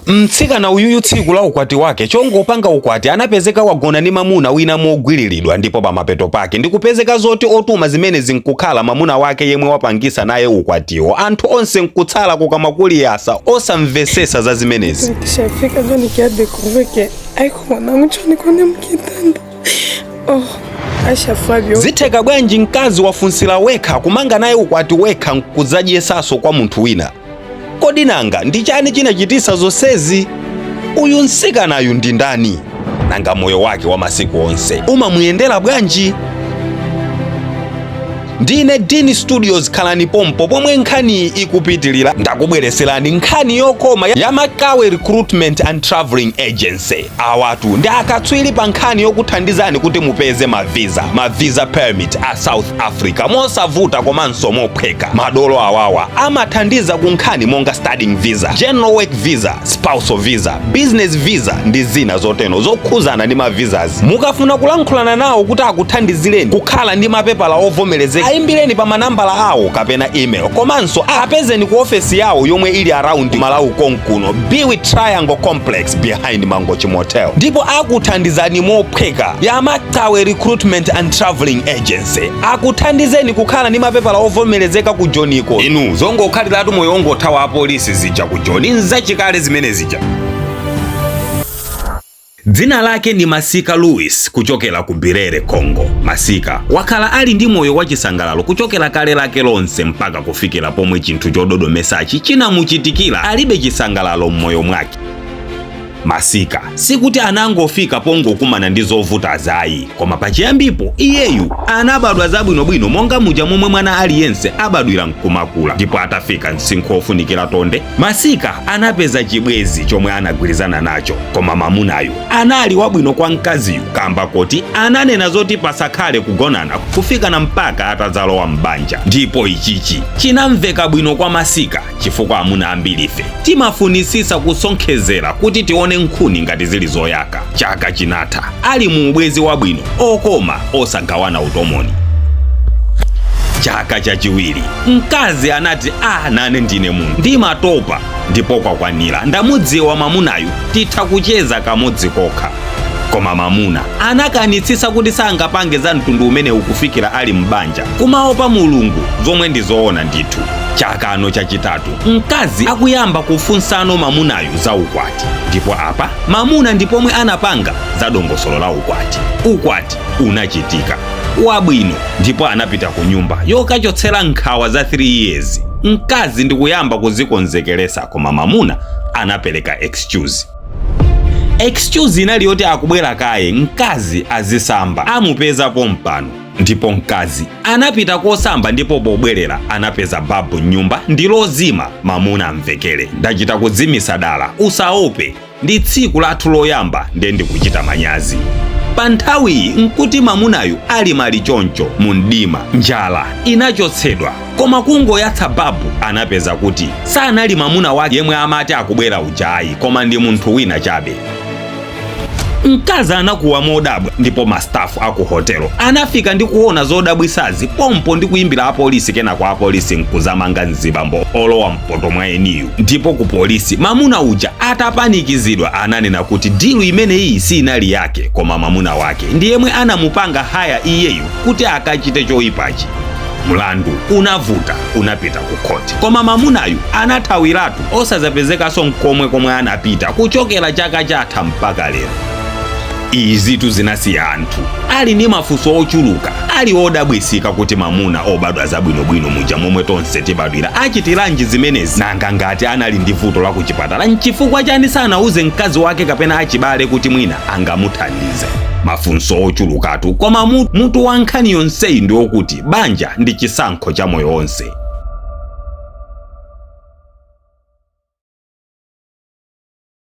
Mtsikana uyuyu tsiku la ukwati wake, chongopanga ukwati, anapezeka wagona ndi mamuna wina mogwiriridwa, ndipo pamapeto pake ndikupezeka zoti otuma zimene zinkukhala mamuna wake yemwe wapangisa naye ukwatiwo. Anthu onse nkutsala kukamwa kuliyasa, osamvesesa za zimenezi. Nikishafika njo nikia découvrir que aiko mwanangu, njo nikone mkitanda. Oh, Aisha Fabio. Zitheka bwanji mkazi wafunsira wekha, kumanga naye ukwati wekha, nkudzadyetsanso kwa munthu wina? Kodi nanga ndi chani chinachitisa zonsezi? Uyu mtsikanayu ndi ndani? Nanga moyo wake wa masiku onse umamuyendera bwanji? Ndine Dini Studios, khalani pompo pomwe nkhani ikupitilira. Ndakubwereserani nkhani yokoma ya Makawe Recruitment and Traveling Agency. Awatu ndi akatswiri pa nkhani yokuthandizani kuti mupeze mavisa, mavisa permit a South Africa mosavuta komanso mophweka. Madolo awawa amathandiza ku nkhani monga studying visa, general work visa, spousal visa, business visa ndi zina zotero zokhuzana ndi mavisas. Mukafuna kulankhulana nawo kuti akuthandizireni kukhala ndi mapepala ovomerezeka, ayimbireni pa manambala awo kapena email. Komanso apezeni ku ofesi yawo yomwe ili around Malawi konkuno, Biwi Triangle Complex, behind Mangochi Motel, ndipo akuthandizani mophweka. Ya Makawe Recruitment and Traveling Agency akuthandizeni kukhala ndi mapepala ovomerezeka ku Joniko. Inu zongokhaliratu moyo wongothawa apolisi zija ku Joni nzachikale zimene zija. Dzina lake ndi Masika Louis, kuchokera ku Birere, Congo. Masika wakhala ali ndi moyo wachisangalalo kuchokera kale lake lonse mpaka kufikira pomwe chinthu chododomesachi chinamuchitikira. Alibe chisangalalo m'moyo mwake. Masika sikuti anangofika pongokumana ndi zovuta zayi, koma pachiyambipo iyeyu anabadwa zabwinobwino monga muja momwe mwana aliyense abadwira nkumakula. Ndipo atafika msinkhu ofunikira tonde, Masika anapeza chibwezi chomwe anagwirizana nacho. Koma mamunayu anali wabwino kwa mkaziyu kamba koti ananena zoti pasakhale kugonana kufikana mpaka atadzalowa m'banja. Ndipo ichichi chinamveka bwino kwa Masika, chifukwa amuna ambiri ife timafunisisa kusonkhezera kuti tione nkhuni ngati zili zoyaka. Chaka chinatha ali mu ubwezi wabwino okoma, osagawana utomoni. Chaka chachiwiri mkazi anati, "A, nane ndine munthu, ndimatopa, ndipo kwakwanira. Ndamudziwa mamunayu, titha kucheza kamodzi kokha." Koma mamuna anakanitsitsa kuti sangapange za mtundu umene ukufikira ali m'banja, kumaopa Mulungu, zomwe ndi zoona ndithu. Chakano chachitatu mkazi akuyamba kufunsano mamunayu za ukwati, ndipo apa mamuna ndipomwe anapanga za dongosolo la ukwati. Ukwati unachitika wabwino, ndipo anapita ku nyumba yokachotsera nkhawa za 3 years. Mkazi ndikuyamba kuzikonzekeresa, koma mamuna anapereka excuse. Excuse inali yoti akubwera kaye, mkazi azisamba, amupeza pompano. Ndipo mkazi anapita kosamba, ndipo pobwerera anapeza babu mnyumba ndi lozima. Mamuna amvekere, "Ndachita kudzimisa dala, usaope, ndi tsiku lathu loyamba, ndiye ndikuchita manyazi?" Pa nthawiyi nkuti mamunayu ali mali choncho mu mdima. Njala inachotsedwa, koma kungoyatsa babu anapeza kuti sanali mamuna wake yemwe amati akubwera ujayi, koma ndi munthu wina chabe. Mkazi anakuwa modabwa, ndipo mastafu aku hotelo anafika ndi kuona zodabwisazi pompo ndi kuyimbira apolisi. Kenako apolisi nkuzamanga mzibambo olowa mpoto mwa eniyu. Ndipo ku polisi mamuna uja atapanikizidwa ananena kuti deal imeneyi sinali yake, koma mamuna wake ndi yemwe anamupanga hire iyeyu kuti akachite choyipachi. Mlandu unavuta, unapita ku khoti, koma mamunayu anathawiratu, osazapezekanso nkomwe komwe anapita kuchokera chaka chatha mpaka lero. Izitu zinasiya anthu ali ndi mafunso ochuluka, ali odabwisika kuti mamuna obadwa zabwinobwino muja momwe tonse tibadwira achitiranji zimenezi? Nanga ngati anali ndi vuto la kuchipatala, nchifukwa chani sanauze mkazi wake kapena achibale kuti mwina angamuthandize? Mafunso ochulukatu, koma mutu wa nkhani yonseyi ndi wokuti banja ndi chisankho cha moyo wonse.